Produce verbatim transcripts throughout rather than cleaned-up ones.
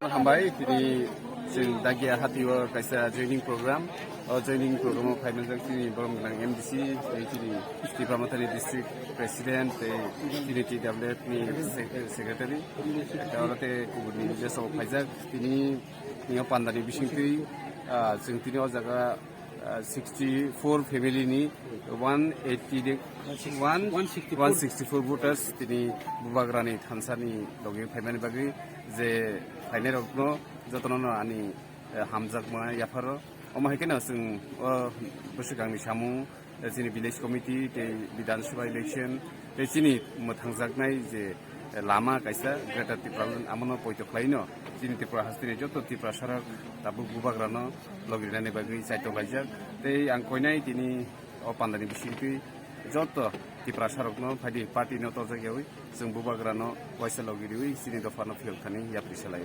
Hambai, tini chwng Dagia Hatio kaisa joining program. O joining program o phaimajak chini borom gwnang M D C, tei chini Tipra Mothani district president, tei chini T W F ni sec-, secretary. Oro tei kubuni jesok phaijak, tini nio pandani bisingtwi, ah, chwng tini o jaga ah, sixty four family ni one eighty de, one, one sixty four. One sixty four voters tini Bubagrani thansani logi phaimani bagwi je phainairokno jotono no ani, eh, hamjakma yapharo. Omo hai kheno chwng o bwswkangni samung, eh, chini village committee tei Bidhan Sabha election tei chini mwthangjaknai je lama kaisa Greater Tipraland, amono poito khlaino chini Tripura hasteni joto Tiprasarok tabuk Bubagrano logrinani bagwi chaito laijak. Tei ang koinai tini o pandani bisingtwi joto Tiprasarokno phaidi party no torjak yawi chwng Bubagrano waisa logiriwi chini dophano phiyok thani yapri salai.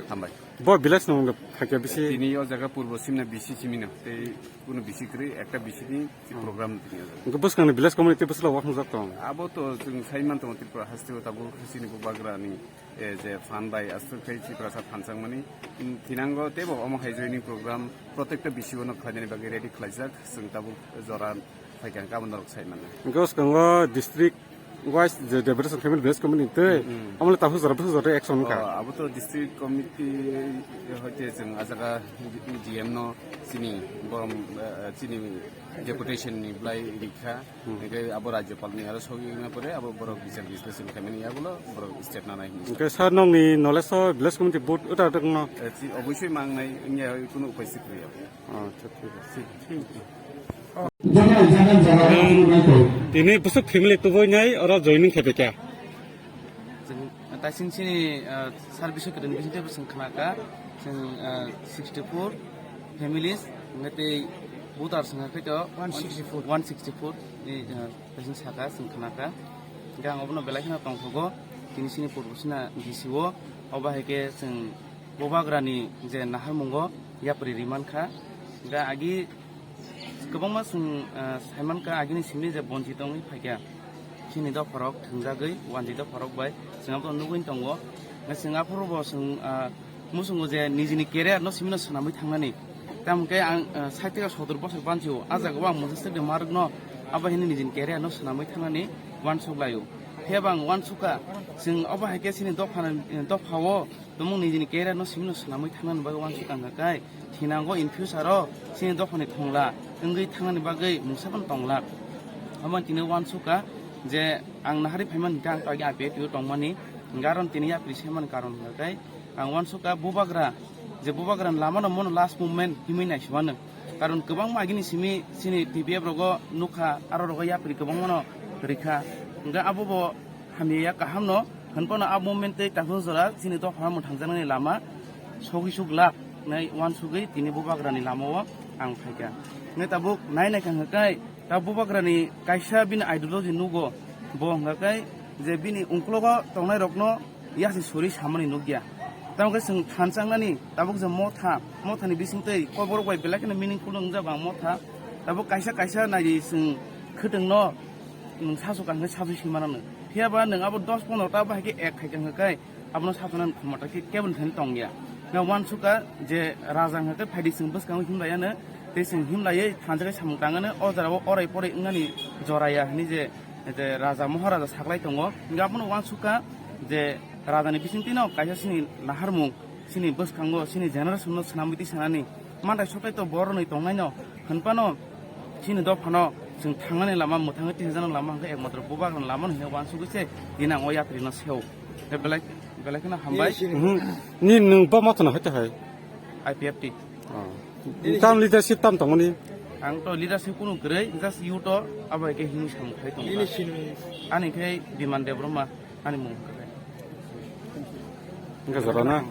Hambai. Bo village no wngkha khe bisi? Tini o jaga purbo simna bisi simino tei kuno bisi kwrwi ekta bisi ni program tini o jaga. Wngkha bwskangni village committee bwsla wakhungjak tong? Abo to chwng sai man tongo Tripura haste o tabuk chini Bubagrani, eh, je phan bai aswk khai Tiprasa phan changmani, mm, thinango teibo omo hai joining program protekta bisi o no khlainani bagwi ready khlaijak chwng tabuk jora phaikha khe abo norok sai mano. Wngkha bwskango district wise je Debrecen Family Village Committee tei, mm, amole tahu jora bwswk jora action wngkha. Oh, abo to district committee hoite chwng a jaga D M no chini borom, eh, chini deputation ni blai rikha. Hmm. Hingke abo Rajyapal ni aro sogwi wngna pore abo borok bichar bisleshon khaimani yagulo borok step nanai hinwi. Hingke sir nokni knowledge o village committee vote uta uta wngno? Eh, chi-, obosoi mangnai wngya kunu upai si kwrwi abo. Oh, acha, thik ache. Tini bwswk family tubui nai oro joining khe beka? Chwng, taising chini, ah, service kwrwngni bisingtwi bo chwng khnakha, chwng, ah, sixty four families, hwnkhe tei voter swngkha khe to one sixty four. One sixty four ni, ah, taising sakha, chwng khnakha. Hwnkhe ang obono belai kheno tongthogo, tini chini purbo sina D C o, obo hai khe chwng Bubagrani je naharmungo yapri rimankha. Hwnkhe agi Kwbangma chwng, ah, saimankha agini simi je bonchit wngwi phaikha. Chini dopharok thwngjagwi wanjwi dopharok bai chwng abono nugwi tongo. Chwng aphuru bo chwng, ah, muchungo je nijini career no simino swnamwi thangnani. Tamo khe ang, ah, sait taka sotor bosor bansio, ah jagao ang mwsaswk de marwkno abo hini nijini career no swnamwi thangnani uansuk laio. Phiyaba ang uansukha, chwng obo hai khe chini dophani, dophao Tumung nijini career no simino swnamwi thangnani bagwi uansuk ang kha kai, thinango in future o chini dophani thongla wngwi thangnani bagwi mungsa phano tongla. Omo tini uansuk kha je ang nahari phaimani hwnkhe ang to agi I P F T o tongmani, hwnkhe aro tini yapri semani karon hwnkha kai ang uansuk kha Bubagra, je Bubagrani lama no mono last movement himwi naisimano. Karon kwbangma agini simi chini T P F rogo nukha, aro rogo yapri kwbangmano rikha. Hwnkhe abobo hamya ya kahamno, hwnphano a movement tei takhuk jora chini dopha mwthangjaknani lama sogwi suk lak nai uansugwi tini Bubagrani lamao ang phaikha. Hwnkhe tabuk nai naikha hwnkhe ta Bubagrani kaisa bini ideology nugo, bo hwnkha khe je bini ungklogo tongnairokno yasi suri samani nukya. Tamo khe chwng thanchaknani tabuk je motha, mothani bisingtwi koborok bai belai kheno meaningful wngjago ang motha. Tabuk kaisa kaisa naidi chwng khwtwngno nwng sasu kaham khe sasu simanano. Phiyaba nwng abo dos pondro ta bahai khe ek khaikha hwnkhe abono sasunani khomota khe keboni thani tongya. Nga uansukha je raja hwnkhe phaidi chwng bwskango himlaiano, tei chwng himlaiwi thanjakhe samung tangano, o jorao orai porai wngnani joraya hwnwi je, je raja moharaja saklai tongo. Hwnkhe abono uansukha je rajani bisingtwino kaisa chini naharmung, Chini bwskango chini generation no swnamwi twi sanani mantai sotai to borok ni tongnai no hwnphano chini dophano chwng thangnani lama mwthangwi twijaknani lama hwnkhe ekmatro bubagrani lama no hino uansugwi se dini ang o yapri no seo. Tei belai belai kheno hambai. Mhm. Ni nwng bo mothano hoite hai? I P F T. Oh. Tam leadership tam tongmani? Ang to leadership kunu kwrwi, just youth o abo hai khe himwi samung khai tongo. Ani khe Biman Debbarma, ani mung hwnkhe. Hwnkhe jora na?